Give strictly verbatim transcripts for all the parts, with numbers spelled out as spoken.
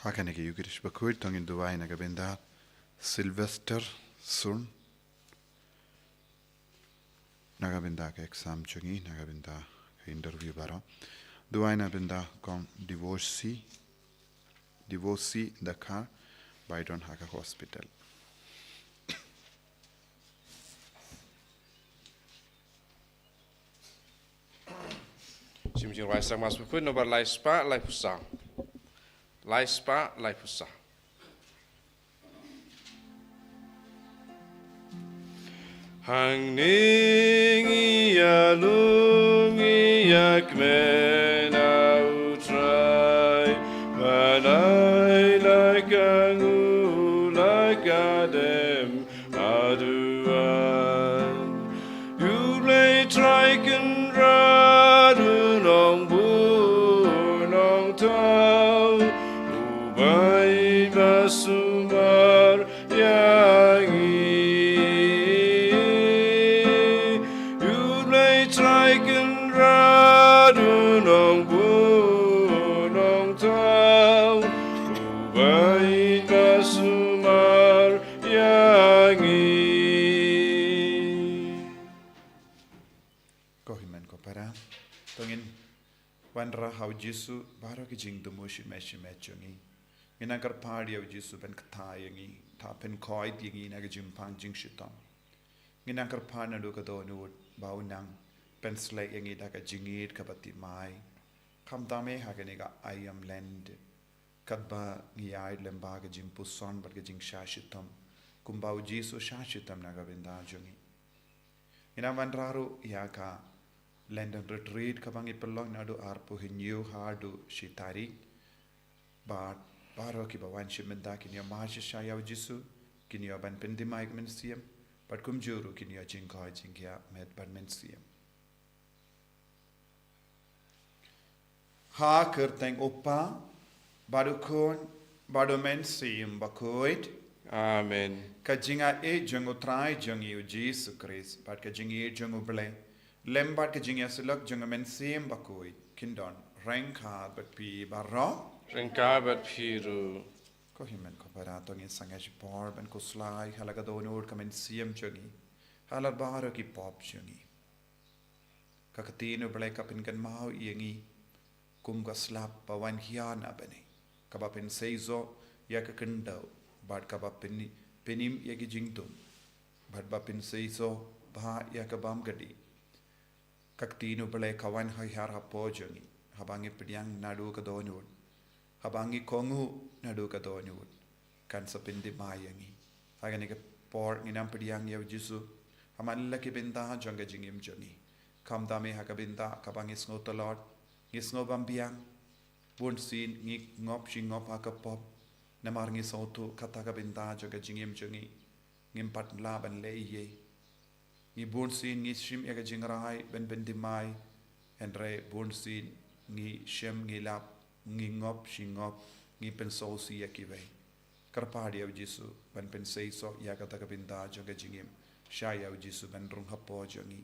Ha kane ka Eucharist bakhuid to ngin duwai na ka bynta Sylvester Sun, na ka bynta ka exam jong i, na ka bynta ka interview baroh. Duwai na bynta kong Divorcee, Divorcee Dkhar, ba i don ha ka hospital. Shim jingrwai sdang Mass bakhuid nombar lai spah laiphew saw. Lai spah laiphew saw. Hangne ngi ïalum ngi ïakmen ha u Trai, ban ai la ka nguh la ka dem haduh ban. U Blei Trai Kynrad u Nongbuh Nongthaw, u bai ba sumar ïa ngi. U Blei Trai Kynrad u Nongbuh Nongthaw, u bai ba sumar ïa ngi. Ko hynmen ko para, to ngin wanrah ha u Jisu baroh ki jingthmu shimet shimet jong ngi. Ngin nang kyrpad ïa u Jisu ban kta ïa ngi, ta pynkhuid ïa ngi na ka jingpang jingshitom. Ngin nang kyrpad naduh ka dohnud ba u nang pynshlei ïa ngi da ka jingïeit kaba thymmai. Khamtam eh ha kane ka aïom Lent, katba ngi ïaid lem bad ka jingpuson bad ka jingshah shitom, kumba u Jisu u shah shitom na ka bynta jong ngi. Ngin nang wanrah ruh ïa ka Lenten Retreat kaba ngi pynlong naduh arphew hynñiew haduh shi tarik. Bad baroh kiba wan shim bynta kin ïoh marshishai ïa u Jisu, kin ïoh ban pynthymmai ïa ka mynsiem, bad kumjuh ruh kin ïoh jingkoit jingkhiah met bad mynsiem. Ha ka kyrteng u Kpa, bad u Khun, bad u Mynsiem Bakhuid. Amen. Ka jingaiei jong u Trai jong ngi u Jisu Khrist, bad ka jingïeit jong u Blei, lem bad ka jingïasyllok jong u Mynsiem Bakhuid, kin don ryngkat bad phi baroh. Ryngkat bad phi ruh. Ko hynmen ko para, to ngin sangeh shipor ban khuslai ha la ka dohnud ka mynsiem jong ngi, halor baroh ki pop jong ngi. Ka ktien u Blei ka pynkynmaw ïa ngi kum ka slap ba wan hiar na bneng, kaba pynseisoh ïa ka khyndew, bad kaba pyn-, pynim ïa ki jingdum, bad ba pynseisoh bha ïa ka bymkdih. Ka ktien u Blei ka wan hiar hapoh jong ngi, haba ngi pdiang naduh ka dohnud, haba ngi kohnguh naduh ka dohnud, kan sa pynthymmai ïa ngi. Ha kane ka por ngin nang pdiang ïa u Jisu ha man la ki bynta jong ka jingim jong ngi. Khamtam eh ha ka bynta kaba ngi sngew tlot, ngi sngew bym biang. Bunsien ngi ngop shi ngop ha ka pop, namar ngi sngewthuh kata ka bynta jong ka jingim jong ngi, ngim pat lah ban leh ei ei. Ngi bunsien ngi shim ïa ka jingrai ban pynthymmai, hynrei bunsien ngi shem, ngi lap, ngi ngop shi ngop, ngi pynsngewsih ïa kiwei. Kyrpad ïa u Jisu ban pynseisoh ïa kata ka bynta jong ka jingim. Shah ïa u Jisu ban rung hapoh jong ngi,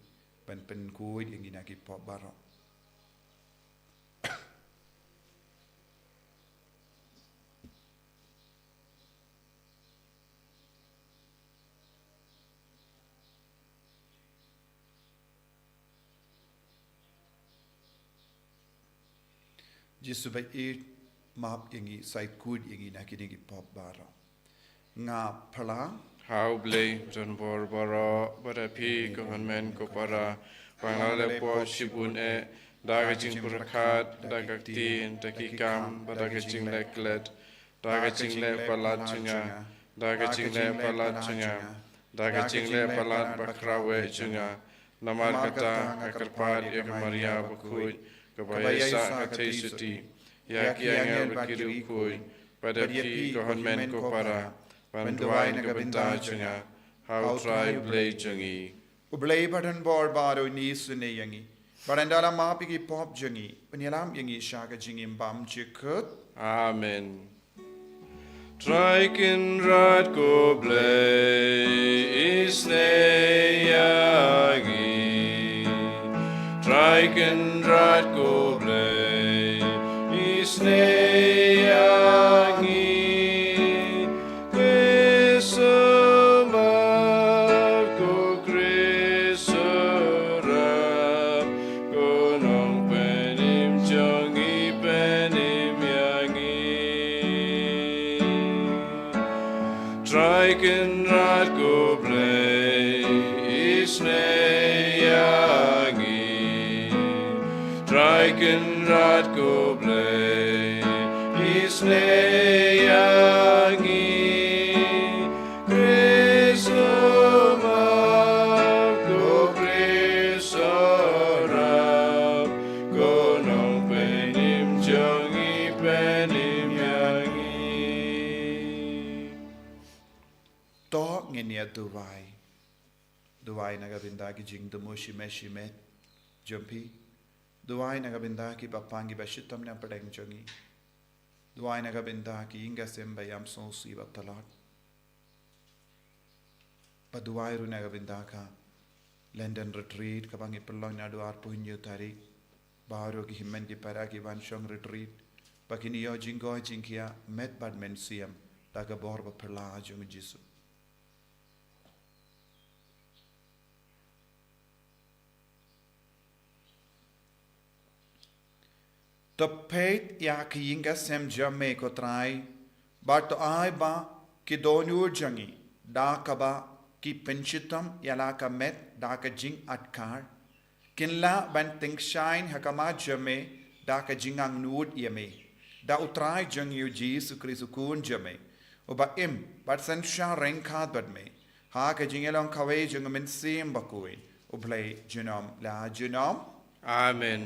ban pynkhuid ïa ngi na ki pop baroh. Jisu ba ïeit, map ïa ngi, sa ïakhuid ïa ngi na kine ki pop baroh. Nga phla ha U Blei uba don bor baroh, bad ha phi ko hynmen ko para, ba nga la leh pop shibun eh, da ka jingpyrkhat, da ka ktien, da ki kam, bad da ka jingleh klet, da ka jingleh palat jong nga, da ka jingleh palat jong nga, da ka jingleh palat bakhraw eh jong nga. Namar kata nga kyrpad ïa ka Maria bakhuid, kaba ïaisah ka theisotti, ïa ki angel bad ki riewkhuid, bad ïa phi ko hynmen ko para, ban duwai na ka bynta jong nga ha U Trai U Blei jong ngi. U Blei uba don bor baroh un isynei ïa ngi, bad un da la map ïa ki pop jong ngi, un ïalam ïa ngi sha ka jingim bymjukut. Amen. Trai Kynrad ko Blei, isynei ïa ngi. Trai Kynrad ko Blei, isynei ïa ngi. Kynrad ko Blei, isynei ïa ngi. Trai Kynrad ko Blei, isynei ïa ngi. Khrist u map, ko Khrist u rap, ko Nongpynim jong ngi, pynim ïa ngi. To ngin ïa duwai. Duwai na ka bynta ki jingthmu shimet shimet jong phi. Duwai na ka bynta kiba pang kiba shitom na pdeng jong ngi. Duwai na ka bynta ki ïing ki sem ba ïam sngewsih ba tlot. Bad duwai ruh na ka bynta ka London Retreat kaba ngi pynlong naduh arphew hynñiew tarik. Baroh ki hynmen ki para ki ban shong retreat ba kin ïoh jingkoit jingkhiah met bad mynsiem da ka bor ba phylla jong u Jisu. To peit ïa ki ïing ki sem jong me ko Trai, bad to ai ba ki dohnud jong ngi da kaba ki pynshitom ïa la ka met da ka jingadkar. Kin lah ban tyngshaiñ ha khmat jong me da ka jingangnud ïa me. Da u Trai jong ngi u Jisu Khrist u Khun jong me, uba im bad synshar ryngkat bad me ha ka jingïalong kawei jong u Mynsiem Bakhuid, U Blei junom la junom. Amen.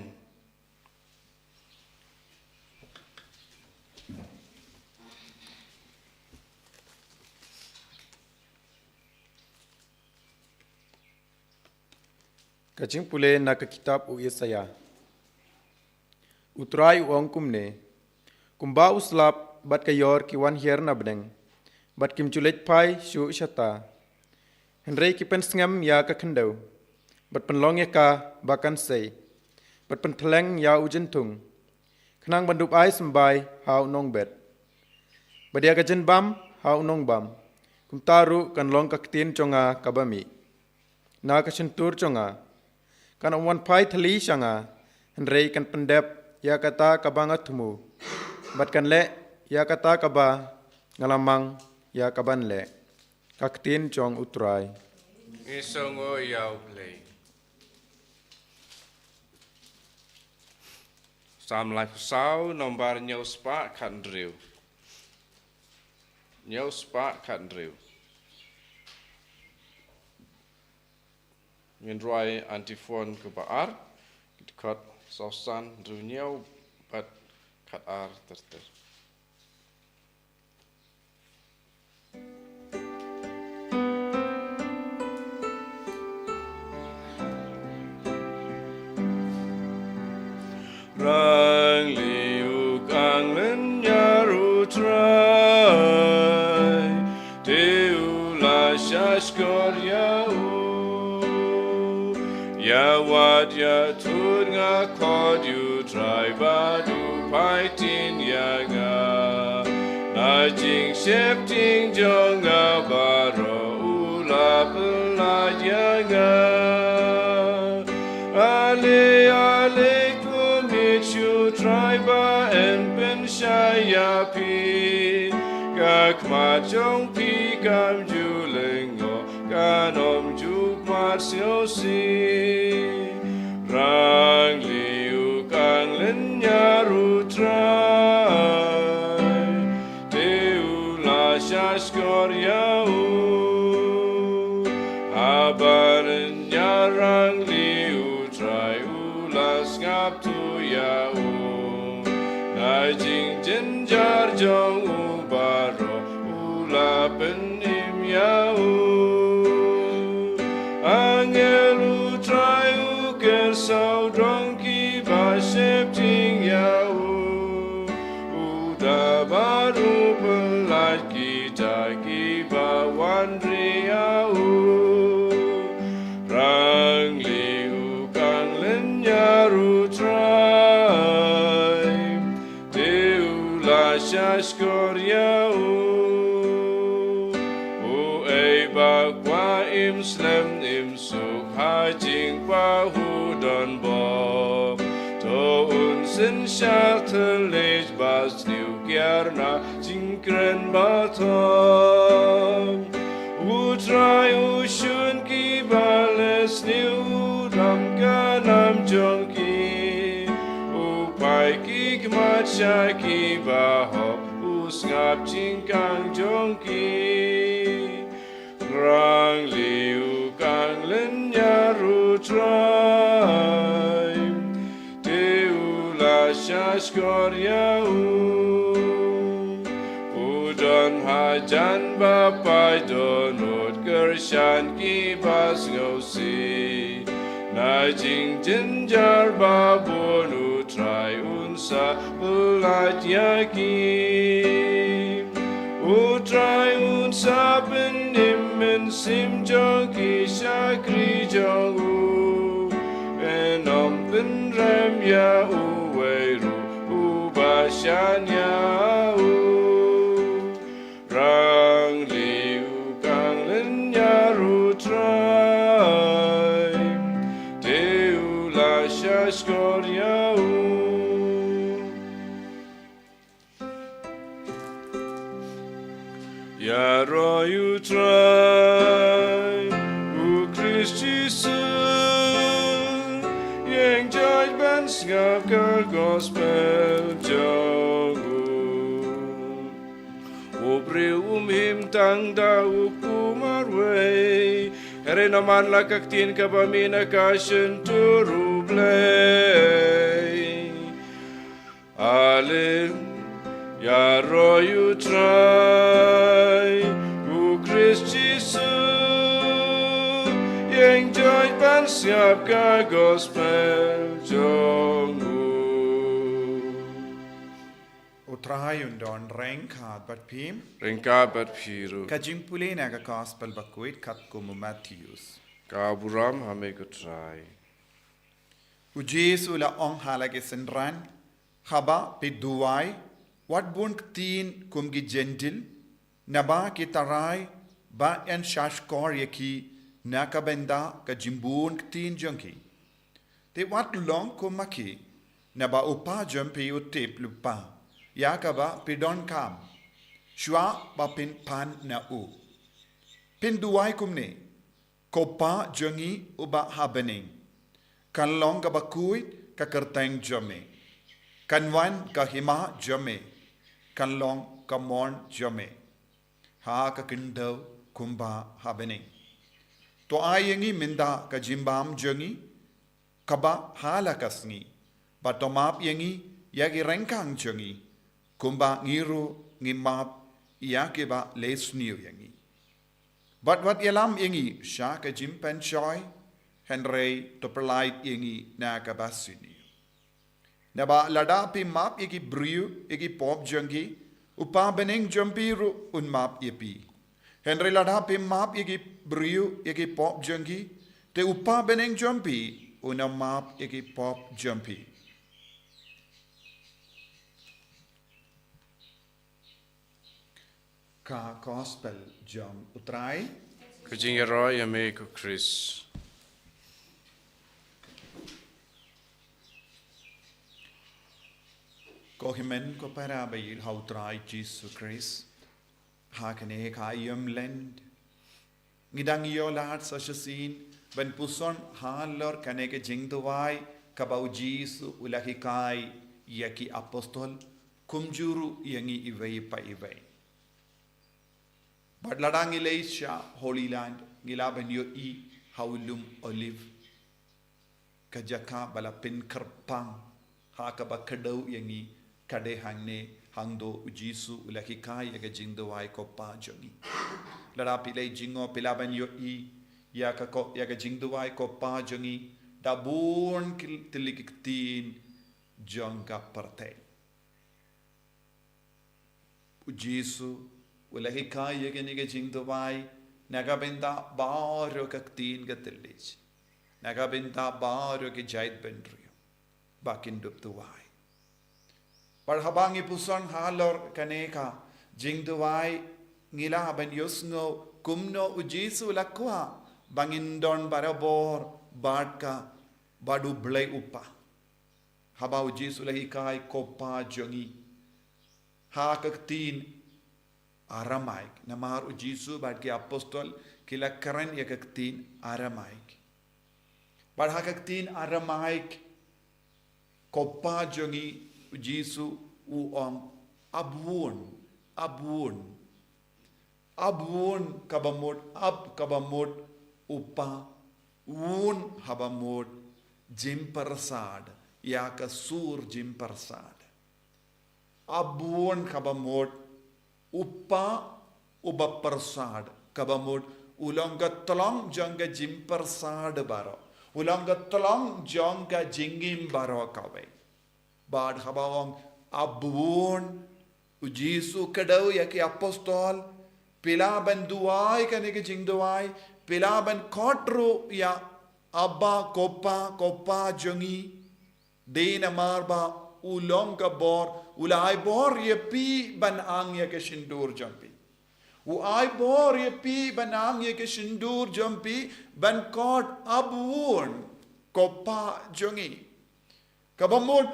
Ka jingpule na ka kitab u Isaïah. U Trai u ong kumne: Kumba u slap bad ka ïor ki wan hiar na bneng, bad kim ju leit phai shuh shata, hynrei ki pynsngem ïa ka khyndew, bad pynlong ïa ka ba kan sei, bad pynthleng ïa u jynthung, khnang ban dup ai symbai ha u nongbet, bad ïa ka jynbam ha u nongbam. Kumta ruh kan long ka ktien jong nga kaba mih na ka shyntur jong nga. Kan ym wan phai thylli sha nga, hynrei kan pyndep ïa kata kaba nga thmu, bad kan leh ïa kata kaba nga la mang ïa ka ban leh. Ka ktien jong u Trai. Ngi sngew ïa u Blei. Salm laiphew saw, nombar hynñiew spah khathynriew. Hynñiew spah khathynriew. Ngin rwai antiphon kaba ar, ki dkhot saw san, hynriew hynñiew bad khatar ter ter. Rangli u kang lynñiar u Trai, te u la shahshkor ïa u. Ïa wad ïa thut nga khot ïa u Trai bad u phai ktien ïa nga. Na jingsheptieng jong nga baroh u la pynlait ïa nga. Ale, ale, kumne shu Trai ba yn pynshai ïa phi. Ka khmat jong phi kam ju lyngngoh, kan ym ju khmat sngewsih. Rangli u kang lynñiar u Trai, te u la shahshkor ïa u. Haba lynñiar rangli u Trai u la sngap tu ïa u. Na jingjynjar jong u baroh u la pynim ïa u. Angel u Trai u kyrsawdong kiba sheptieng ïa u. U da bad u pynlait kita kiba wan ri ïa u. Rangli u kang lynñiar u Trai, te u la shahshkor ïa u. U ei ba kwah im slem im suk ha jingpahudon bor. To un synshar thylliej ba sniew kiar na jingkren bathong. U U Trai u shun kiba leh sniew, u ram ka nam jong ki. U phai ki khmat sha kiba hok, u sngap jingkang jong ki. Ngrang liu kang lynñiar u Trai, te u la shahshkor ïa u. U don hajan ba phai dohnud, kyrshan kiba sngewsih. Na jingjynjar ba bun u Trai un sa pyllait ïa ki. U Trai un sa pynim mynsiem jong ki shakri jong u. Un ym pynrem ïa uwei ruh uba shaniah ïa u. Ngrang liu kang lynñiar u Trai, te u la shahshkor ïa u. Ïaroh ïa u Trai, u Khrist Jisu, ïeng jait ban sngap ka gospel jong u. U briew um im tang da u kum marwei, hynrei namar la ka ktien kaba mih na ka shyntur U Blei. Ale, ïaroh ïa u Trai, u Khrist Jisu, ïeng jait ban sngap ka gospel jong u. U Trai un don ryngkat bad phi. Ryngkat bad phi ruh. Ka jingpule na ka gospel bakhuid katkum u Mathaios. Ka burom ha me ko Trai. U Jisu u la ong ha la ki synran, haba phi duwai, wat bun ktien kum ki Jentil, naba ki tharai ba yn shahshkor ïa ki na ka bynta ka jingbun ktien jong ki. Te wat long kum ma ki, naba u Kpa jong phi u tip lypa ïa kaba phi donkam, shuwa ba phin pan na u. Phin duwai kumne: Ko Kpa jong ngi uba ha bneng, kan long kaba khuid ka kyrteng jong me. Kan wan ka hima jong me, kan long ka mon jong me ha ka khyndew kumba ha bneng. To ai ïa ngi mynta ka jingbam jong ngi kaba ha la ka sngi, bad to map ïa ngi ïa ki ryngkang jong ngi, kumba ngi ruh ngi map ïa kiba leh sniew ïa ngi. Bad wat ïalam ïa ngi sha ka jingpynshoi, hynrei to pyllait ïa ngi na kaba sniew. Naba lada phi map ïa ki briew ïa ki pop jong ki, u Kpa bneng jong phi ruh un map ïa phi. Hynrei lada phi map ïa ki briew ïa ki pop jong ki, te u Kpa bneng jong phi un ym map ïa ki pop jong phi. Ka gospel jong u Trai. Ka jingïaroh ïa me ko Khrist. Ko hynmen ko para ba ïeit ha u Trai Jisu Khrist, ha kane ka aïom Lent, ngi dang ïoh lad sa shisien ban puson halor kane ka jingduwai kaba u Jisu u la hikai ïa ki apostol, kumjuh ruh ïa ngi iwei pa iwei. Bad lada ngi leit sha Holy Land, ngi lah ban ïohi ha u lum Olive, ka jaka ba la pynkyrpang ha kaba kdew ïa ngi, ka dei hangne hangto u Jisu u la hikai ïa ka jingduwai ko Kpa jong ngi. Lada phi leit jngoh phi lah ban ïohi ïa ka ko, ïa ka jingduwai ko Kpa jong ngi da bun ki tylli ki ktien jong ka pyrthei. U Jisu u la hikai ïa kane ka jingduwai na ka bynta baroh ka ktien ka thylliej, na ka bynta baroh ki jaitbynriew, ba kin dup duwai. Bad haba ngi puson halor kane ka jingduwai, ngi lah ban ïohsngew kumno u Jisu u la kwah ba ngin don barabor bad ka, bad u Blei u Kpa. Haba u Jisu u la hikai ko Kpa jong ngi, ha ka ktien Aramaic. Namar u Jisu bad ki apostol ki la kren ïa ka ktien Aramaic. Bad ha ka ktien Aramaic, ko Pa jong ngi, u Jisu u ong, Ab Wun, Ab Wun. Ab Wun kaba mut, Ab kaba mut u Pa, Wun haba mut jingpyrsad, ïa ka sur jingpyrsad. Ab Wun kaba mut u Pa uba pyrsad, kaba mut u long ka tlong jong ka jingpyrsad baroh, u long ka tlong jong ka jingim baroh kawei. Bad haba ong Ab Wun, u Jisu kdew ïa ki apostol, phi lah ban duwai kane ka jingduwai, phi lah ban khot ruh ïa Abba, ko Pa, ko Pa jong ngi. Dei namar ba u long ka bor, u la ai bor ïa phi ban ang ïa ka shyntur jong phi. U ai bor ïa phi ban ang ïa ka shyntur jong phi, ban khot Ab Wun, ko Pa jong ngi. Kaba mut,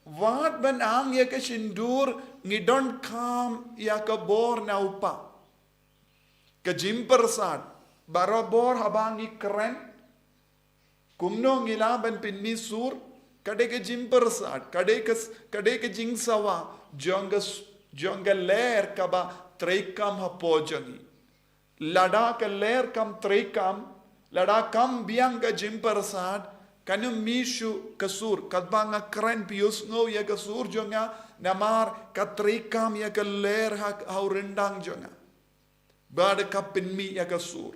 wat ban ang ïa ka shyntur, ngi donkam ïa ka bor na u Pa. Ka jingpyrsad, barabor haba ngi kren, kumno ngi lah ban pynmih sur, ka dei ka jingpyrsad, ka dei ka, ka dei ka jingsawa jong ka s-, jong ka lyer kaba treikam hapoh jong ngi. Lada ka lyer kam treikam, lada kam biang ka jingpyrsad, kan ym mih shuh ka sur, katba nga kren phi ïohsngew ïa ka sur jong nga, namar ka treikam ïa ka lyer ha, ha u ryndang jong nga. Bad ka pynmih ïa ka sur.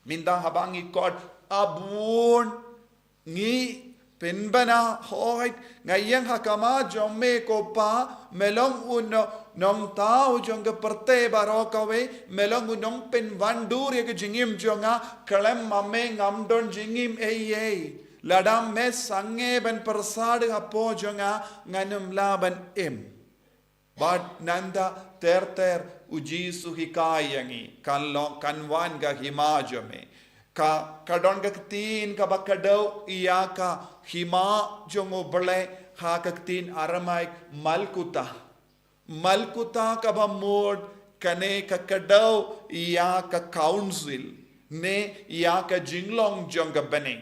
Mynta haba ngi khot Ab Wun, ngi pynbna, hooid, nga ïeng ha khmat jong me ko Pa, me long u no-, nongthaw jong ka pyrthei baroh kawei, me long u nongpynwandur ïa ka jingim jong nga, khlem ma me ngam don jingim ei ei. Lada me sangeh ban pyrsad hapoh jong nga, ngan ym lah ban im. Bad nangta ter ter u Jisu hikai ïa ngi, kan long, kan wan ka hima jong me. Ka, ka don ka ktien kaba kdew ïa ka hima jong U Blei ha ka ktien Aramaic, Malkuta. Malkuta kaba mut kane ka kdew ïa ka council, ne ïa ka jinglong jong ka bneng.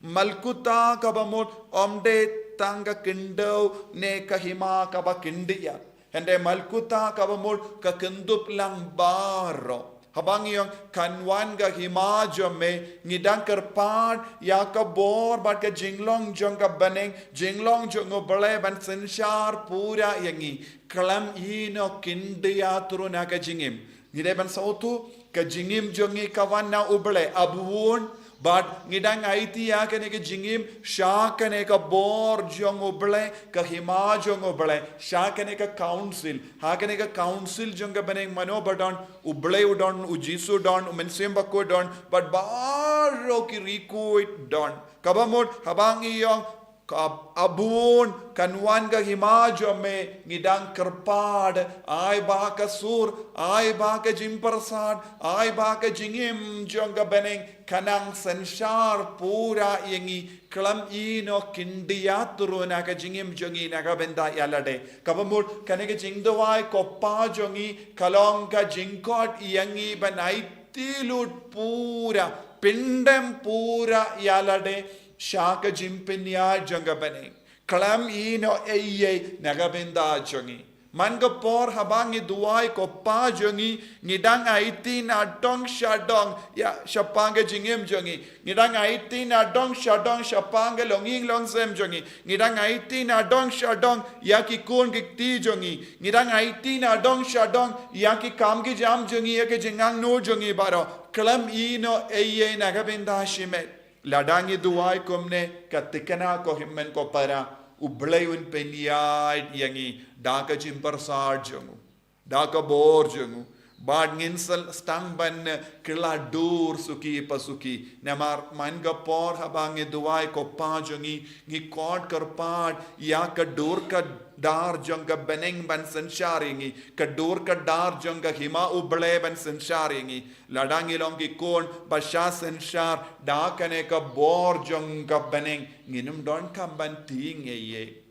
Malkuta kaba mut ym dei tang ka khyndew ne ka hima kaba khyndiat. Hynrei Malkuta kaba mut ka kynthup lang baroh. Haba ngi ong kan wan ka hima jong me, ngi dang kyrpad ïa ka bor bad ka jinglong jong ka bneng, jinglong jong U Blei ban synshar pura ïa ngi. Khlem ïehnoh khyndiat ruh na ka jingim. Ngi dei ban sngewthuh, ka jingim jong ngi ka wan na U Blei, Ab Wun, bad ngi dang aiti ïa kane ka jingim sha kane ka bor jong U Blei, ka hima jong U Blei, sha kane ka council, ha kane ka council jong ka bneng mano ba don, U Blei u don, U Jisu don, U Mynsiem Bakhuid don, bad baroh ki riewkhuid don. Kaba mut, haba ngi ong, Ab-, Ab Wun, kan wan ka hima jong me, ngi dang kyrpad, ai ba ka sur, ai ba ka jingpyrsad, ai ba ka jingim jong ka bneng, kan nang synshar pura ïa ngi, khlem ïehnoh khyndiat ruh na ka jingim jong ngi na ka bynta ïa lade. Kaba mut, kane ka jingduwai ko Pa jong ngi, ka long ka jingkhot ïa ngi ban aiti lut pura, pyndem pura ïa lade, sha ka jingpynïaid jong ka bneng. Khlem ïehnoh ei ei na ka bynta jong ngi. Man ka por haba ngi duwai ko Pa jong ngi, ngi dang aiti nadong shadong ïa shaphang ka jingim jong ngi. Ngi dang aiti nadong shadong shaphang ka longïing longsem jong ngi. Ngi dang aiti nadong shadong ïa ki khun ki kti jong ngi. Ngi dang aiti nadong shadong ïa ki kam ki jam jong ngi, ïa ki jingangnud jong ngi baroh. Khlem ïehnoh ei ei na ka bynta shimet. Lada ngi duwai kumne, ka thikna ko hynmen ko para, U Blei un pynïaid ïa ngi da ka jingpyrsad jong u, da ka bor jong u. Bad ngin sdang ban kylla dur suki pa suki. Namar man ka por haba ngi duwai ko Pa jong ngi, ngi khot kyrpad ïa ka dur ka dar jong ka bneng ban synshar ïa ngi, ka dur ka dar jong ka hima U Blei ban synshar ïa ngi. Lada ngi long ki khun ba shah synshar da kane ka bor jong ka bneng, ngin ym donkam ban tieng ei ei.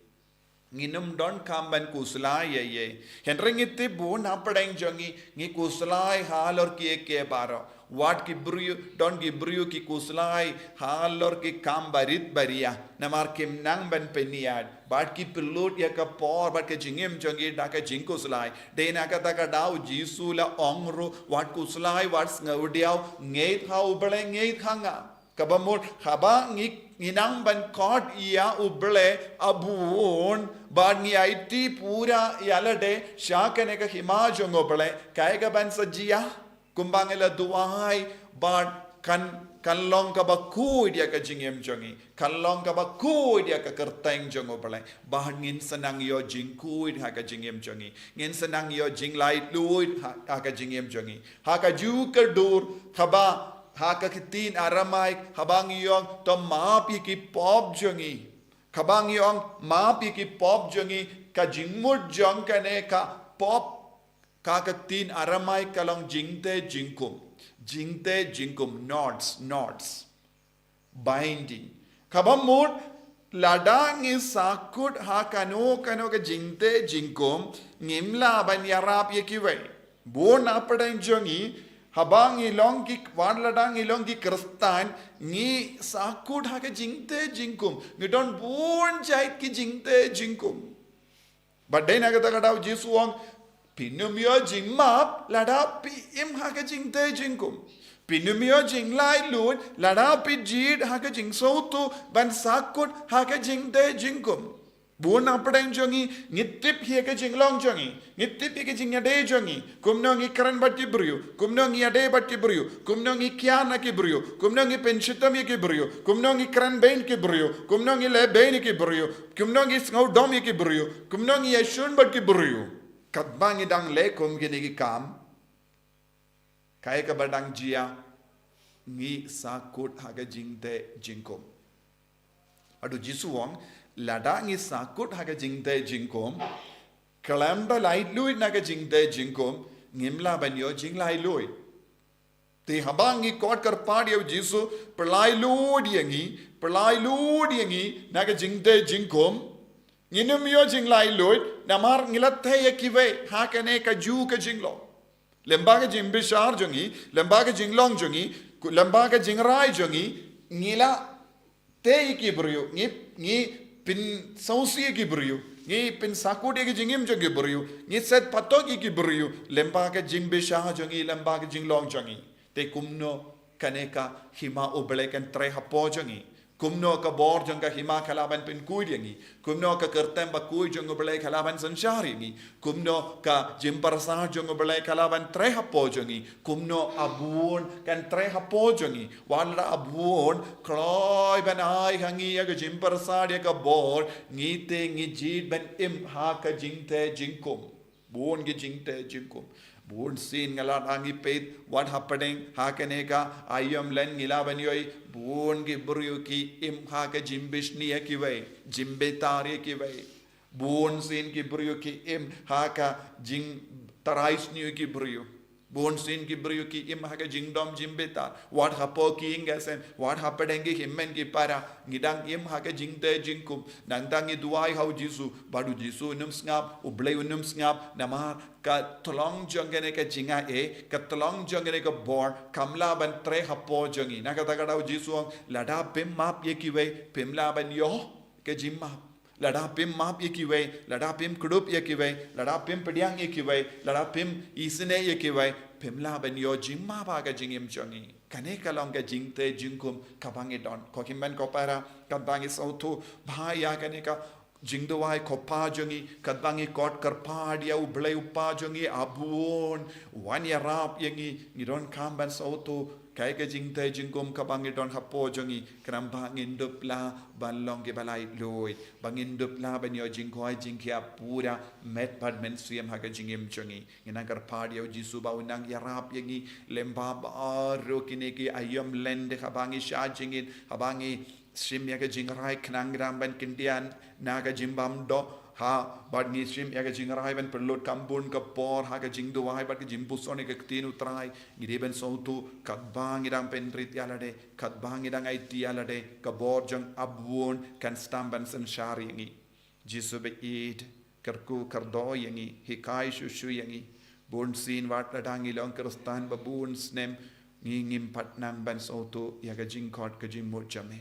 Ngin ym don kam ban khuslai ïa ei. Hynrei ngi tip ba na pdeng jong ngi, ngi khuslai halor kiei kiei baroh. Wat ki briew, don ki briew ki khuslai halor ki kam barit baria. Namar kim nang ban pynïaid. Bad ki pynlut ïa ka por, bad ka jingim jong ngi da ka jingkhuslai. Dei na kata ka daw Jisu la ong ruh, wat khuslai, wat sngewdiaw, ngeit ha U Blei, ngeit ha nga. Kaba mut, haba ngi, ngi nang ban khot ïa U Blei, a bun, bad ngi aiti pura ïalade sha kane ka hima jong U Blei, kaei kaban sa jia, kumba ngi la duwai, bad kan, kan long kaba khuid ïa ka jingim jong ngi, kan long kaba khuid ïa ka kyrteng jong U Blei, bad ngin sa nang ïoh jingkhuid ha ka jingim jong ngi, ngin sa nang ïoh jinglaitluid ha, ha ka jingim jong ngi. Ha kajuh ka dur, haba, ha ka ktien Aramaik, haba ngi ong, to map ïa ki pop jong ngi. Haba ngi ong, map ïa ki pop jong ngi, ka jingmut jong kane ka pop, ha ka ktien Aramaik ka long jingtei jingkhum. Jingtei jingkhum, knots, knots. Binding. Kaba mut, lada ngi sahkut ha kano kano ka jingtei jingkhum, ngim lah ban ïarap ïa kiwei. Bun na pdeng jong ngi, haba ngi long ki, wat lada ngi long ki Khristan, ngi sahkut ha ka jingtei jingkhum. Ngi don bun jait ki jingtei jingkhum. Bad dei na kata ka daw Jisu u ong, phin ym ïoh jingmap lada phi im ha ka jingtei jingkhum. Phin ym ïoh jinglaitluid lada phi jied ha ka jingsngewthuh ban sahkut ha ka jingtei jingkhum. Bun na pdeng jong ngi, ngi tip ïa ka jinglong jong ngi, ngi tip ïa ka jingïadei jong ngi, kumno ngi kren bad ki briew, kumno ngi ïadei bad ki briew, kumno ngi kiar na ki briew, kumno ngi pynshitom ïa ki briew, kumno ngi kren bein ki briew, kumno ngi leh bein ïa ki briew, kumno ngi sngewdom ïa ki briew, kumno ngi ïashun bad ki briew. Katba ngi dang leh kum kine ki kam, kaei kaba dang jia, ngi sahkut ha ka jingtei jingkhum. Haduh Jisu u ong, lada ngi sahkut ha ka jingtei jingkhum, khlem da laitluid na ka jingtei jingkhum, ngim lah ban ïoh jinglaitluid. Te haba ngi khot kyrpad ïa u Jisu, pyllait lut ïa ngi, pyllait lut ïa ngi na ka jingtei jingkhum, ngin ym ïoh jinglaitluid, namar ngi la tei ïa kiwei ha kane kajuh ka jinglong. Lyngba ka jingbishar jong ngi, lyngba ka jinglong jong ngi, ku-, lyngba ka jingrai jong ngi, ngi la tei ïa ki briew, ngi, ngi pynsngewsih ïa ki briew, ngi pynsahkut ïa ki jingim jong ki briew, ngi set patok ïa ki briew, lyngba ka jingbishar jong ngi, lyngba ka jinglong jong ngi. Te kumno kane ka hima U Blei kan trei hapoh jong ngi. Kumno ka bor jong ka hima ka lah ban pynkhuid ïa ngi. Kumno ka kyrteng bakhuid jong U Blei ka lah ban synshar ïa ngi. Kumno ka jingpyrsad jong U Blei ka lah ban trei hapoh jong ngi. Kumno A Bun kan trei hapoh jong ngi. Wat la A Bun kloi ban ai ha ngi ïa ka jingpyrsad ïa ka bor, ngi te ngi jied ban im ha ka jingtei jingkhum. Bun ki jingtei jingkhum. Bunsien nga la dang ïa peit, wat hapdeng ha kane ka aïom lynti ngi lah ban ïohi, bun ki briew ki im ha ka jingbishni ïa kiwei, jingbitar ïa kiwei. Bunsien ki briew ki im ha ka jingtharai sniew ïa ki briew. Bunsien ki briew ki im ha ka jingdom jingbitar. Wat hapoh ki ïing ki sem, wat hapdeng ki hynmen ki para, ngi dang im ha ka jingtei jingkhum. Nangta ngi duwai ha u Jisu, bad u Jisu un ym sngap, U Blei un ym sngap, namar ka tyllong jong kane ka jingai, ka tyllong jong kane ka bor, kam lah ban trei hapoh jong ngi. Na kata ka daw u Jisu u ong, lada phim map ïa kiwei, phim lah ban ïoh ka jingmap. Lada phim map ïa kiwei, lada phim kdup ïa kiwei, lada phim pdiang ïa kiwei, lada phim isynei ïa kiwei, phim lah ban ïoh jingmap ha ka jingim jong ngi. Kane ka long ka jingtei jingkhum kaba ngi don. Ko hynmen ko para, kaba ngi sngewthuh bha ïa kane ka jingduwai ko Pa jong ngi, kaba ngi khot kyrpad ïa U Blei U Pa jong ngi, A Bun, wan ïarap ïa ngi, ngi donkam ban sngewthuh kaei ka jingtei jingkhum kaba ngi don hapoh jong ngi, khnang ba ngin dup lah ban long kiba laitluid, ba ngin dup lah ban ïoh jingkhwai jingkhiah pura met bad mynsiem ha ka jingim jong ngi. Ngi nang kyrpad ïa u Jisu ba un nang ïarap ïa ngi lyngba baroh kine ki aïom lynti kaba ngi shah jingit, haba ngi shim ïa ka jingrai khnang ngi dang ban kyndit na ka jingbymdoh, ha, bad ngi shim ïa ka jingrai ban pynlut kam bun ka por ha ka jingduwai bad ka jingpuson ïa ka ktien U Trai. Ngi dei ban sngewthuh katba ngi dang pynrit ïalade, katba ngi dang aiti ïalade, ka bor jong A Bun kan sdang ban synshar ïa ngi. Jisu ba ïeit, kyrkhu kyrdoh ïa ngi, hikai shuh shuh ïa ngi. Bun sien wat lada ngi long Khristan ba bun snem, ngi ngim pat nang ban sngewthuh ïa ka jingkhot ka jingmut jong me.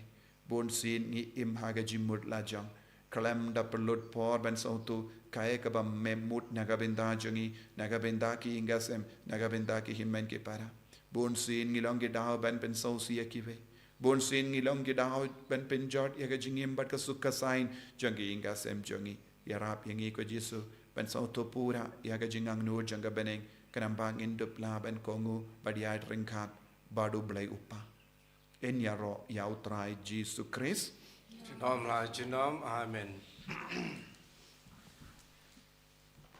Bun sien ngi im ha ka jingmut lajong. Khlem da pynlut por ban sngewthuh kaei kaba me mut na ka bynta jong ngi, na ka bynta ki ïing ki sem, na ka bynta ki hynmen ki para. Bun sien ngi long ki daw ban pynsngewsih ïa kiwei. Bun sien ngi long ki daw ban pynjot ïa ka jingim bad ka suk ka saiñ jong ki ïing ki sem jong ngi. Ïarap ïa ngi ko Jisu ban sngewthuh pura ïa ka jingangnud jong ka bneng, khnang ba ngin dup lah ban kohnguh bad ïaid ryngkat bad U Blei U Kpa. Yn ïaroh ïa U Trai Jisu Khrist. Junom la junom. Amen.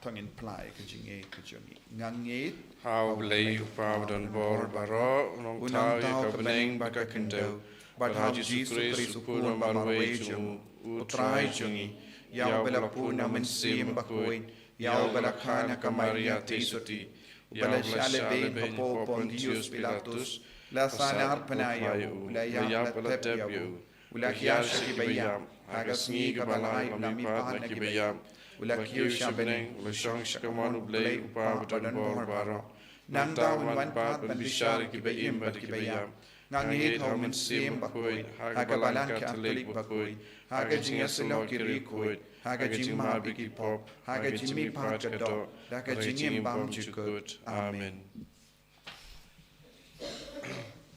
To ngin plie ka jingngeit ka jong ngi. Nga ngeit ha U Blei U Kpa ba don bor baroh, u nongthaw ïa ka bneng bad ka khyndew, bad ha U Jisu Khrist u khun ba marwei jong u, U Trai jong ngi. Ïa uba la pun na U Mynsiem Bakhuid, ïa uba la kha na ka Maria Theisotti, uba la shah leh beiñ hapoh u Pontius Pilatus, la sahnarphna ïa u, la ïap, la tep ïa u, u la hiar sha kiba ïap, ha ka sngi kaba lai u la mihpat na kiba ïap, u la kiew sha bneng, u la shong sha kamon U Blei U Kpa ba don bor baroh. Nangta un wan pat ban bishar ïa kiba im bad kiba ïap. Nga ngeit ha U Mynsiem Bakhuid, ha ka Balang Katholik bakhuid, ha ka jingïasyllok ki riewkhuid, ha ka jingmap ïa ki pop, ha ka jingmihpat ka doh, da ka jingim bymjukut. Amen.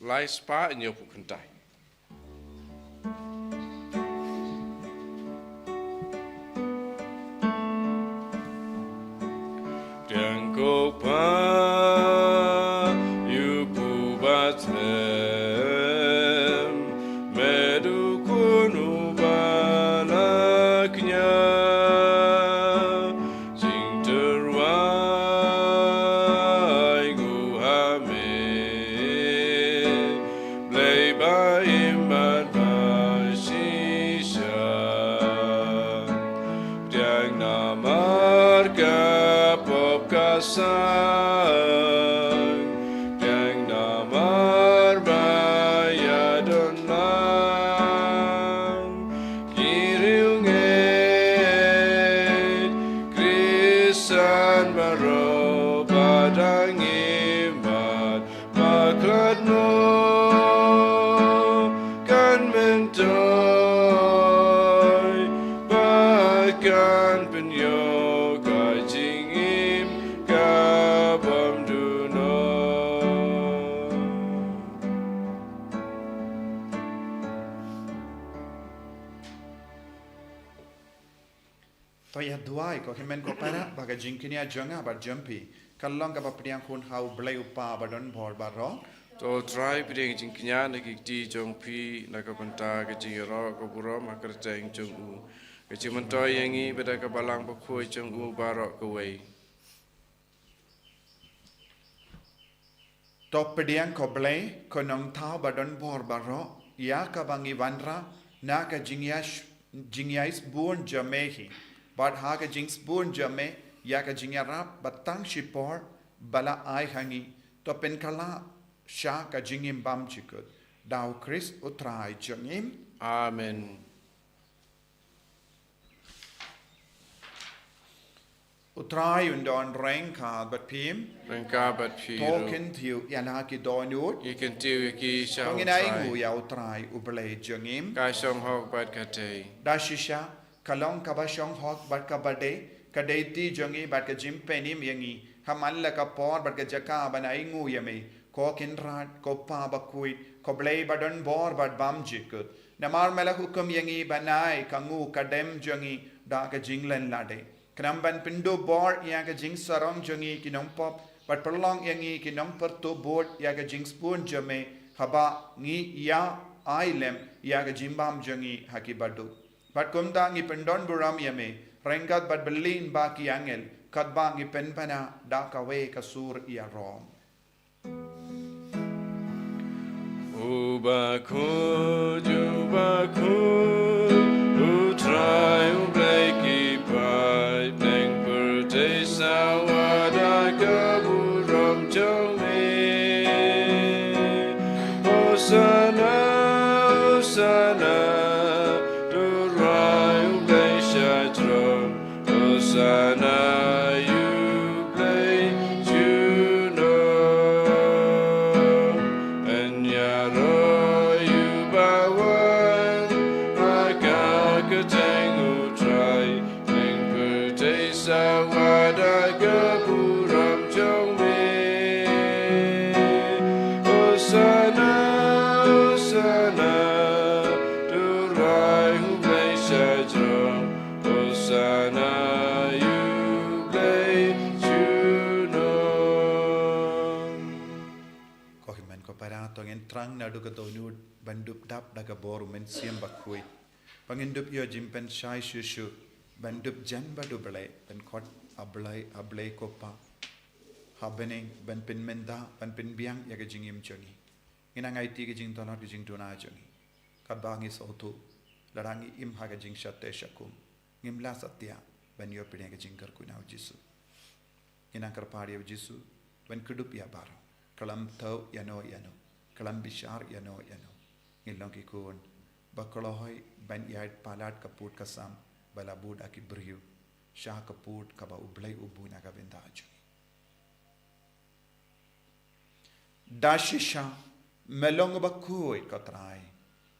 Lai spah ñiew phew khyndai. Pdiang ko Pa, ïa u Pathem, me dei u Khun uba la kñia, jingtyrwa ai nguh ha me, Blei ba im bad ba shisha. Pdiang namar ka pop ka sah, pdiang namar ba ïadon lang ki riewngeit Khristan baroh ba dang im bad ba khlad noh kan myntoi, ba kan pynïoh ka jingim ka bym duh noh. To ïa duwai ko hynmen ko para, ba ka jingkñia jong nga bad jong phi kan long kaba pdiang khun ha U Blei U Kpa ba don bor baroh. To Trai pdiang jingkñia na ki kti jong phi na ka bynta ka jingïaroh ka burom ha ka kyrteng jong u, ka jingmyntoi ïa ngi bad da ka Balang Bakhuid jong u baroh kawei. To pdiang ko Blei, ko Nongthaw ba don bor baroh, ïa kaba ngi wanrah na ka jingïash-, jingïaisbun jong me hi, bad ha ka jingsbun jong me ïa ka jingïarap ba tang shipor ba la ai ha ngi, to pynkylla sha ka jingim bymjukut. Da U Khrist U Trai jong ngi. Amen. U Trai un don ryngkat bad phi. Ryngkat bad phi ruh. To kyntiew ïa la ki dohnud. Ngi kyntiew ïa ki sha U Trai. To ngin ainguh ïa U Trai U Blei jong ngi. Ka shong hok bad ka dei. Da shisha ka long kaba shong hok bad kaba dei, ka dei kti jong ngi bad ka jingpynim ïa ngi ha man la ka por bad ka jaka ban ainguh ïa me, ko Kynrad, ko Pa Bakhuid, ko Blei ba don bor bad bymjukut. Namar me la hukum ïa ngi ban ai ka nguh ka dem jong ngi da ka jinglen lade, khnang ban pynduh bor ïa ka jingsarong jong ngi ki nongpop, bad pynlong ïa ngi ki nongpyrtuh bud ïa ka jingsbun jong me, haba ngi ïa ai lem ïa ka jingbam jong ngi ha ki baduk. Bad kumta ngi pyndon burom ïa me ryngkat bad byllien ba ki angel, katba ngi pynbna da kawei ka sur ïarom. U Bakhuid, U Bakhuid, U Trai U Blei ki paidbah, bneng pyrthei sawa da ka burom jong me. Hosana, Hosana, U Trai U Blei sha Ïaroh ïa u ba wan ha ka kyrteng U Trai, pynpyrthei sawa da ka burom jong me. Hosana, Hosana, Trai U Blei Shajrong, Hosana ïa U Blei Shajrong. Ko hynmen ko para, to ngin thrang naduh ka dohnud ban dup dap da ka bor U Mynsiem Bakhuid. Ba ngin dup ïoh jingpynshai shuh shuh ban dup jan bad U Blei, pynkhot, A Blei, A Blei ko Pa, ha bneng, ban pynmynta, ban pynbiang ïa ka jingim jong ngi. Ngin nang aiti ka jingtynrai, ka jingduna jong ngi. Katba ngi sngewthuh, lada ngi im ha ka jingshate shakum, ngim lah satia ban ïoh pdiang ka jingkyrkhu na U Jisu. Ngin nang kyrpad ïa U Jisu ban kdup ïa baroh, khlem thew ïano ïano, khlem bishar ïano ïano. Ngin long ki khun ba kloi ban ïaid palat ka pud ka sam ba la buh da ki briew, sha ka pud kaba U Blei u buh na ka bynta jong ngi. Da shisha me long bakhuid, ko Trai,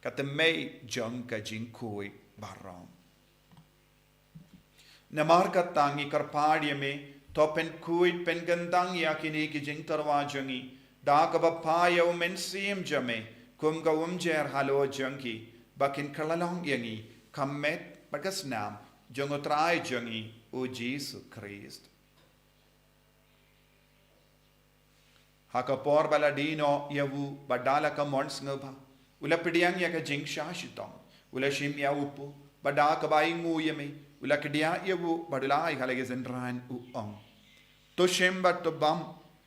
ka tymmen jong ka jingkhuid baroh. Namar kata ngi kyrpad ïa me, to pynkhuid pynkyntang ïa kine ki jingtyrwa jong ngi da kaba phah ïa U Mynsiem jong me kum ka umjer halor jong ki, ba kin kylla long ïa ngi ka met bad ka snam jong U Trai jong ngi U Jisu Khrist. Ha ka por ba la die noh ïa u, bad da la ka mon sngewbha, u la pdiang ïa ka jingshah shitom, u la shim ïa u pud, bad da kaba ainguh ïa me, u la kdiah ïa u, bad u la ai ha la ki synran, u ong: To shim bad to bam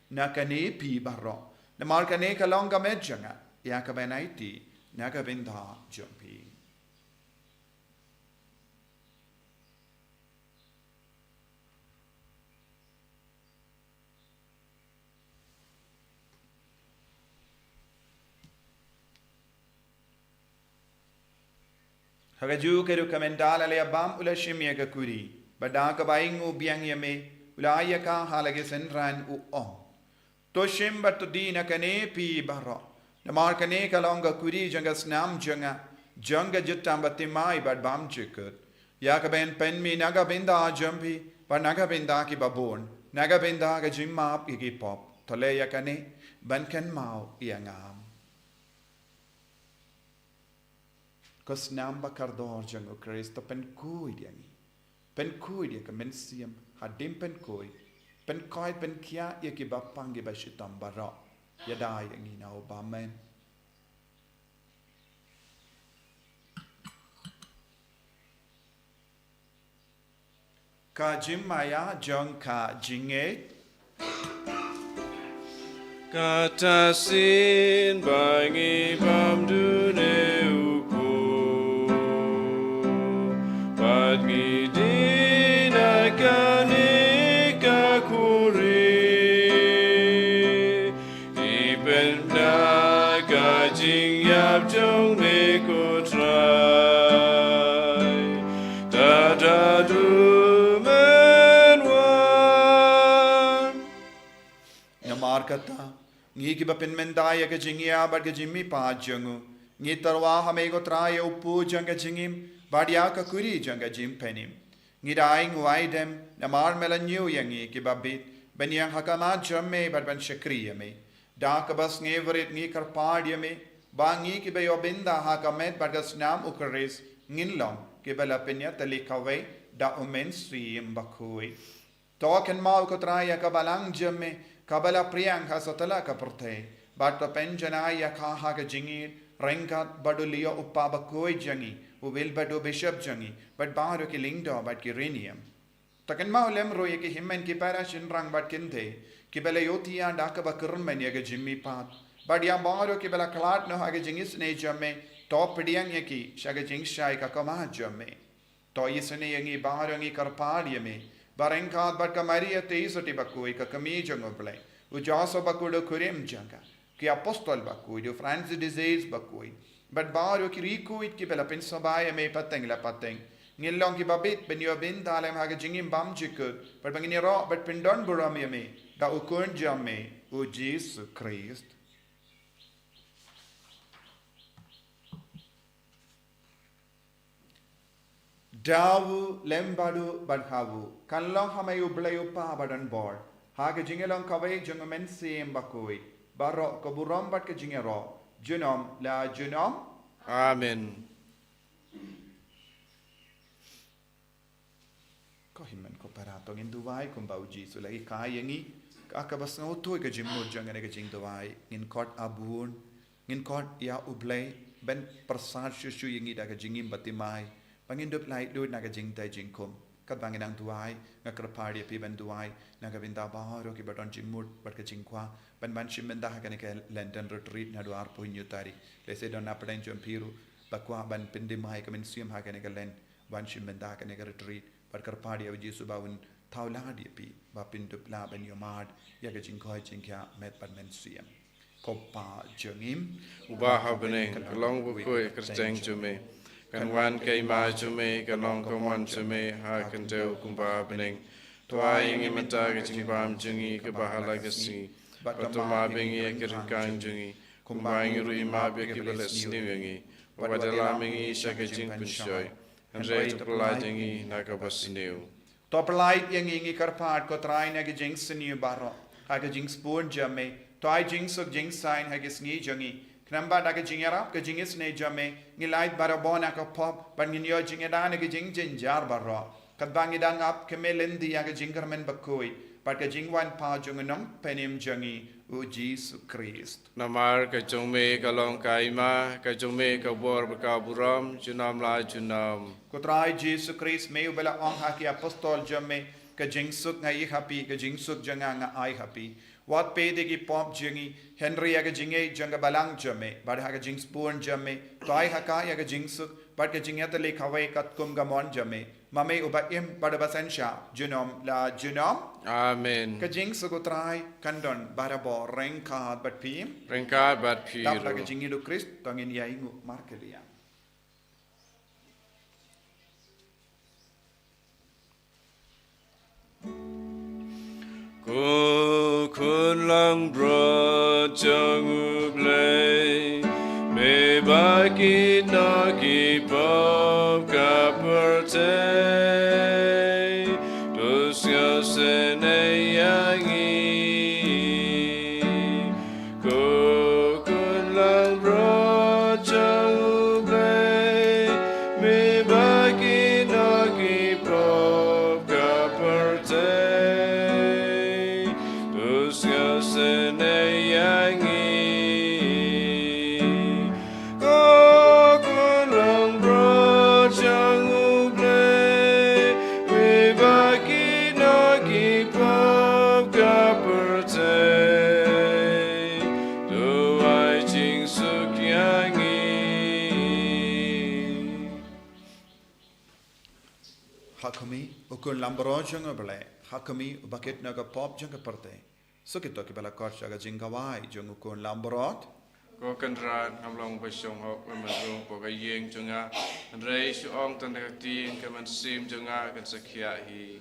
na kane phi baroh, namar kane ka long ka met jong nga, ïa kaban aiti na ka bynta jong phi. Ha kajuh ka ruh, ka mynta la ïa bam, u la shim ïa ka kuri, bad da kaba ainguh biang ïa me, u la ai ïa ka ha la ki synran, u ong: To shim bad to die na kane phi baroh, namar kane ka long ka kuri jong ka snam jong nga, jong ka jutang bathymmai bad bymjukut, ïa kaban pynmih na ka bynta jong phi bad na ka bynta kiba bun, na ka bynta ka jingmap ïa ki pop. To leh ïa kane ban kynmaw ïa nga. Ko snam ba kordor jong U Khrist, to pynkhuid ïa ngi. Pynkhuid ïa ka mynsiem hadien pynkhuid, pynkhuid, pynkhiah ïa kiba pang, kiba shitom baroh. Ïada ïa ngi na u bymman. Ka jingmaïa jong ka jingngeit. Kata shisien ba ngi bam dune u pud, bad ngi die na kane ka kuri, ngi pynbna ka jingïap jong me, ko Trai, tad haduh men wan. Namar kata, ngi kiba pynmynta ïa ka jingïap bad ka jingmihpat jong u, ngi tyrwa ha me, ko Trai, ïa u pud jong ka jingim bad ïa ka kuri jong ka jingpynim. Ngi da ainguh aidem namar me la ñiew ïa ngi kiba bit ban ïeng ha khmat jong me bad ban shakri ïa me. Da kaba sngewrit ngi kyrpad ïa me ba ngi kiba ïoh bynta ha ka met bad ka snam U Khrist ngin long kiba la pynïatylli kawei da U Mynsiem Bakhuid. To kynmaw, ko Trai, ïa ka balang jong me kaba la pdiang ha satlak ka pyrthei, bad to pynjanai ïa ka ha ka jingïeit ryngkat bad u Leo u Pap bakhuid jong ngi, u Wilbert u Bishop jong ngi, bad baroh ki lyngdoh bad ki riewniam. To kynmaw lem ruh ïa ki hynmen ki para shynrang bad kynthei kiba la ïohthiah da kaba kyrmen ïa ka jingmihpat, bad ïa baroh kiba la khlad noh ha ka jingisynei jong me. To pdiang ïa ki sha ka jingshai ka khmat jong me. To isynei ïa ngi baroh, ngi kyrpad ïa me ba ryngkat bad ka Maria Theisotti bakhuid, ka Kmie jong U Blei, u Joseph bakhuid u kurim jong ka, ki apostol bakhuid, u Francis de Sales bakhuid, bad baroh ki riewkhuid kiba la pynsngewbha ïa me pateng la pateng, ngin long kiba bit ban ïoh bynta lem ha ka jingim bymjukut, bad ba ngin ïaroh bad pyndonburom ïa me da u Khun jong me, u Jisu Khrist. Da u lem bad u bad ha u, kan long ha me u Blei u Kpa badonbor, ha ka jingïalong kawei jong u Mynsiem Bakhuid, baroh ka burom bad ka jingïaroh, junom la junom. Amen. Ko hynmen ko para, to ngin duwai kumba u Jisu u la hikai ïa ngi. Ka, kaba sngewthuh ïa ka jingmut jong ngi ha kane ka jingduwai, ngin khot, A Bun, ngin khot ïa u Blei ban pyrsad shuh shuh ïa ngi da ka jingim bathymmai, ba ngin dup laitluid na ka jingtei jingkhum. Katba ngi nang duwai, nga kyrpad ïa phi ban duwai na ka bynta baroh kiba don jingmut bad ka jingkwah ban wan shim bynta ha kane ka Lenten Retreat naduh arphew hynñiew tarik. Lehse don napdeng jong phi ruh ba kwah ban pynthymmai ka mynsiem ha kane ka Lent, wan shim bynta ha kane ka retreat, bad kyrpad ïa u Jisu ba un thaw lad ïa phi ba phin dup lah ban ïohmad ïa ka jingkoit jingkhiah met bad mynsiem. Ko Pa jong ngi uba ha bneng, ka long bakhuid ka kyrteng jong me. Kan wan ka hima jong me, kan long ka mon jong me ha ka khyndew kumba ha bneng. To ai ïa ngi mynta ka jingbam jong ngi kaba ha la ka sngi, bad to map ïa ngi ïa ki ryngkang jong ngi, kumba ngi ruh ngi map ïa kiba leh sniew ïa ngi. Wat lam ïa ngi sha ka jingpynshoi, hynrei to pyllait ïa ngi na kaba sniew. To pyllait ïa ngi, ngi kyrpad ko Trai, na ka jingsniew baroh ha ka jingsbun jong me. To ai jingsuk jingsaiñ ha ka sngi jong ngi, khnang ba da ka jingïarap ka jingisynei jong me, ngin lait barabor na ka pop bad ngin ïoh jingïada na ka jingjynjar baroh, katba ngi dang ap kmen lynti ïa ka jingkyrmen bakhuid bad ka jingwan pat jong u Nongpynim jong ngi, u Jisu Khrist. Namar ka jong me ka long ka hima, ka jong me ka bor bad ka burom, junom la junom. Ko Trai Jisu Khrist, me uba la ong ha ki apostol jong me, ka jingsuk nga ai ha phi, ka jingsuk jong nga nga ai ha phi. Wat peit ïa ki pop jong ngi, hynrei ïa ka jingïeit jong ka balang jong me bad ha ka jingsbun jong me, to ai ha ka ïa ka jingsuk bad ka jingïatylli kawei katkum ka mon jong me, ma me uba im bad uba synshar junom la junom. Amen. Ka jingsuk u Trai kan don barabor ryngkat bad phi. Ryngkat bad phi ruh. Dap da ka jingïeit u Khrist to ngin ïainguh markylliang. Ko Khun Langbrot jong u Blei, me ba kit noh ki pop ka pyrthei, to sngewsynei ïa ngi. Ko Khun Langbrot jong u Blei, me ba kit noh ki pop ka pyrthei, to sngewsynei ïa ngi. Ko Khun Langbrot jong u Blei, me ba kit noh ki pop ka pyrthei, to ai jingsuk ïa ngi. Ha khmih, U Khun Langbrot jong u Blei, ha khmih, uba kit noh ki pop jong ka pyrthei. Suk ïa kito kiba la khot sha ka jingkhawai jong U Khun Langbrot. Ko Kynrad, ngam long ba shong hok lem ban rung hapoh ka ïing jong nga, hynrei shu ong tang da ka ktien, ka mynsiem jong nga kan sa khiah hi.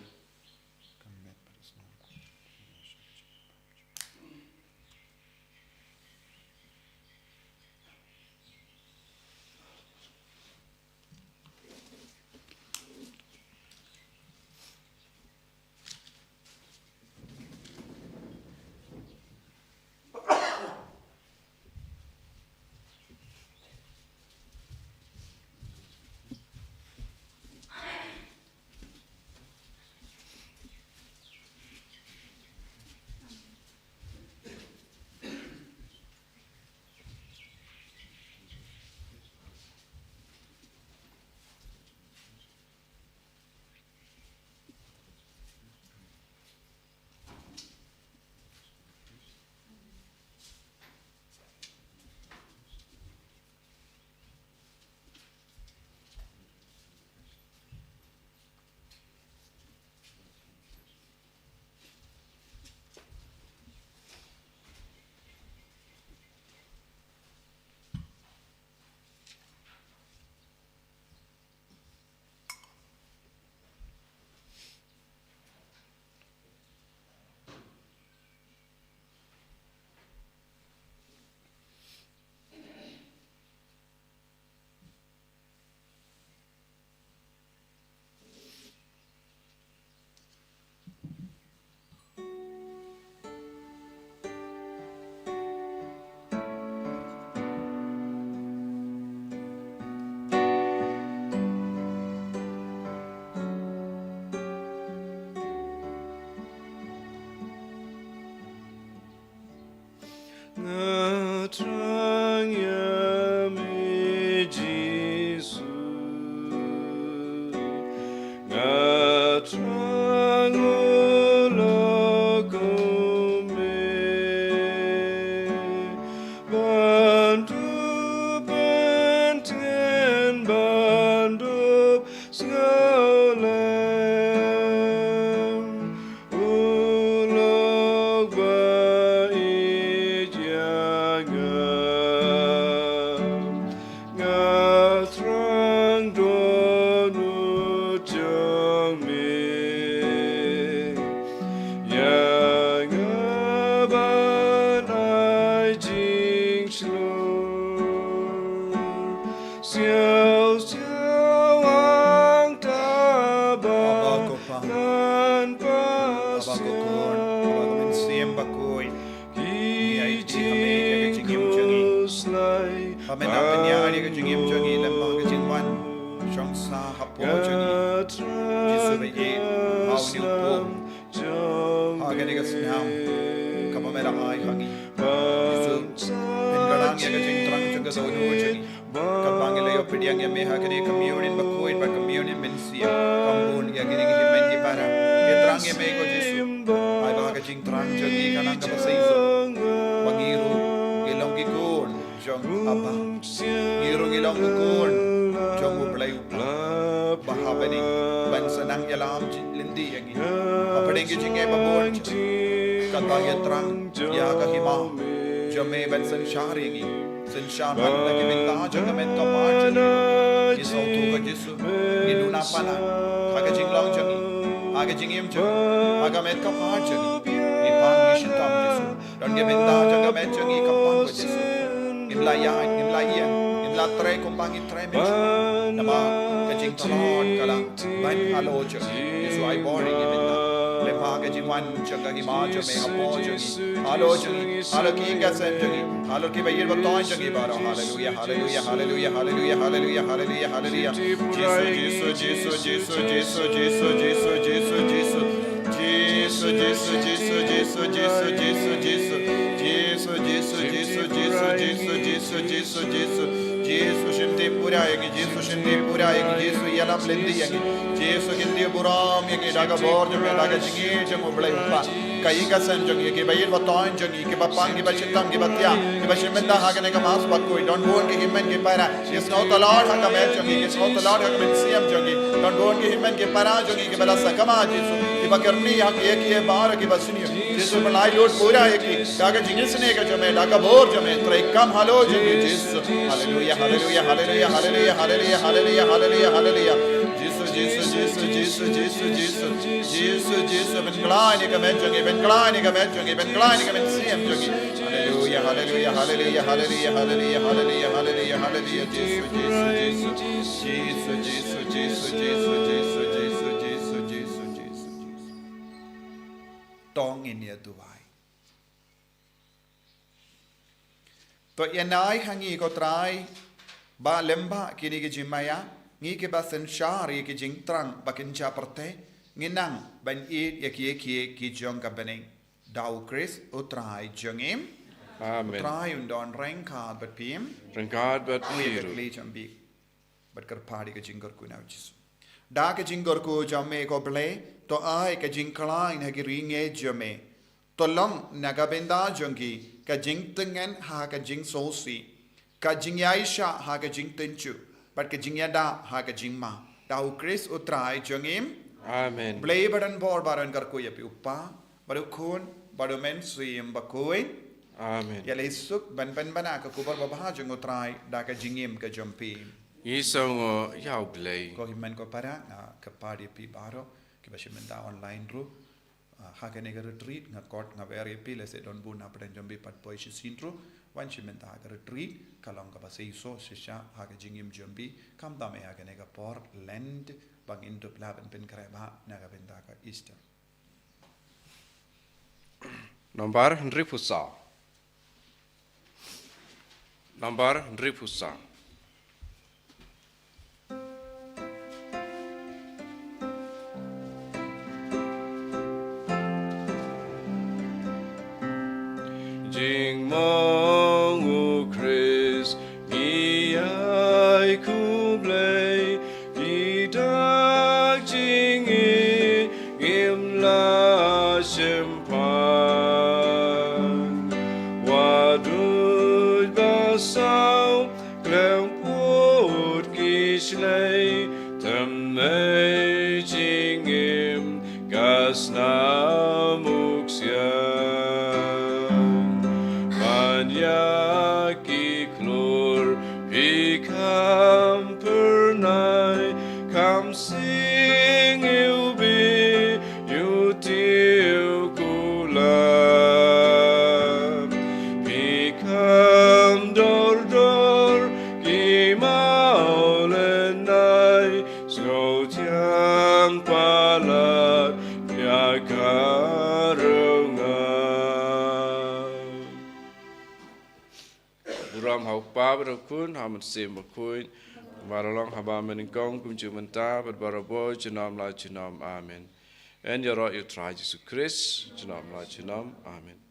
Siaw siaw ang ta ba. Aba ko pa. Nan pa. Aba ko khun. Aba ko mynsiem bakhuid. Ngi aiti ha me ïa ka jingim jong ngi. Ba men da pynïar ïa ka jingim jong ngi lem bad ka jingwan shong sah hapoh jong ngi. Jisu ba ïeit ha une u pop. Ha kane ka snam kaba me la ai ha ngi. Jisu, pynkylla ïa ka jingthrang jong ka dohnud jong ngi. Katba ngi la ïoh pdiang ïa me ha kane ka communion bakhuid bad communion mynsiem. Kam bun ïa kine ki hynmen ki para. Ki thrang ïa me ko Jisu. Ai ba ha ka jingthrang jong ngi ka nang kaba shisha. Ba ngi ruh ngi long ki khun jong u Aba. Ngi ruh ngi long ki khun jong u Blei u Kpa ba ha bneng ban sa nang ïalam lynti ïa ngi. Hapdeng ki jingeh ba bun, katba ngi thrang ïa ka hima jong me ban synshar ïa ngi. Synshar man la ki bynta jong ka met ka phad jong ngi. Ngi sngewthuh ko Jisu, ngi duna palat ha ka jinglong jong ngi, ha ka jingim jong ngi, ha ka met ka phad jong ngi. Ngi pang ngi shitom Jisu. Don ki bynta jong ka met jong ngi ka pang ko Jisu. Ngim lah ïaid, ngim lah ïeng, ngim lah trei kumba ngi trei mynshwa. Namar ka jingtlot ka la ban halor jong ngi. Jisu ai bor ïa ngi mynta. Lem ha ka jingwan jong ka hima jong me hapoh jong ngi. Halor jong ngi, halor ki ïing ki sem jong ngi, halor kiba ïeit ba thoh jong ngi baroh. Haleluia, haleluia, haleluia, haleluia, haleluia, haleluia, haleluia. Jisu, Jisu, Jisu, Jisu, Jisu, Jisu, Jisu, Jisu. Jisu, Jisu, Jisu, Jisu, Jisu, Jisu, Jisu. Jisu, Jisu, Jisu, Jisu, Jisu, Jisu, Jisu, Jisu. Jisu shimti pura ïa ngi, Jisu shimti pura ïa ngi, Jisu ïalam lynti ïa ngi. Jisu kynti burom ïa ngi da ka bor jong me, da ka jingïeit jong u Blei u Kpa. Ka ïing ka sem jong ngi, kiba ïeit ba thoh jong ngi, kiba pang, kiba shitom, kiba thiah, kiba shim bynta ha kane ka Mass bakhuid. Don bun ki hynmen ki para. Ki sngewtynnad ha ka met jong ngi, ki sngewtynnad ha ka mynsiem jong ngi. Don bun ki hynmen ki para jong ngi kiba la sakma Jisu, kiba kyrni ha kiei kiei baroh kiba sniew. Jisu pynlait lut pura ïa ki da ka jingisynei ka jong me, da ka bor jong me. Trei kam halor jong ngi Jisu. Haleluia, haleluia, haleluia, haleluia, haleluia, haleluia, haleluia, haleluia. Jisu, Jisu, Jisu, Jisu, Jisu, Jisu. Jisu, Jisu, pynkylla ïa ka met jong ngi, pynkylla ïa ka met jong ngi, pynkylla ïa ka mynsiem jong ngi. Haleluia, haleluia, haleluia, haleluia, haleluia, haleluia, haleluia, haleluia. Jisu, Jisu, Jisu. Jisu, Jisu, Jisu, Jisu, Jisu. To ngin ïa duwai. To ïa nai ha ngi ko Trai, ba lem bad kine ki jingmaïa, ngi kiba synshar ïa ki jingthrang ba kynja pyrthei, ngin nang ban ïeit ïa kiei kiei ki jong ka bneng. Da u Khrist u Trai jong ngi. Amen. U Trai un don ryngkat bad phi. Ryngkat bad phi ruh. Ngi ïa ka kli jong phi. Bad kyrpad ïa ka jingkyrkhu na u Jisu. Da ka jingkyrkhu jong me ko Blei, to ai ka jingkhlaiñ ha ki ri ngi jong me. To long na ka bynta jong ki ka jingtngen ha ka jingsngewsih, ka jingïaishah ha ka jingtynjuh, bad ka jingïada ha ka jingma. Da u Khrist u Trai jong ngi. Amen. Blei ba don bor ba don kyrkhu ïa phi u Kpa, bad u Khun, bad u Mynsiem Bakhuid. Amen. Ïa lei suk ban pynbna ka khubor babha jong u Trai da ka jingim ka jong phi. Ngi sngewnguh ïa u Blei. Ko hynmen ko para, nga kyrpad ïa phi baroh kiba shim bynta online ruh. Ah, ha kane ka retreat nga khot nga wer ïa phi, lehse don bun na pdeng jong phi pat poi shisien ruh. Wan shim bynta ha ka retreat ka long kaba shisha shisha ha ka jingim jong phi. Khamtam eh ha kane ka por Lent ba ngin dup lah ban pynkhreh bha na ka bynta ka Easter. Nombar hynriewphew saw. Nombar hynriewphew saw. Jingmong u Khrist ngi ai khublei, ki dak jingim ngim lah shim pang. Wat duh ba saw khlem pud ki shlei, thymmei jingim ka snam u ksiang. Ban ïa ki khlur phi kham phyrnai, kham sing iwbih, iwtiew kular. Phi kham dor dor ki ma Kpa bad ka Khun, ha u Mynsiem Bakhuid, uba la long haba mynnyngkong, kumjuh mynta bad barabor, junom la junom. Amen. Yn ïaroh ïa u Trai Jisu Khrist, junom la junom. Amen.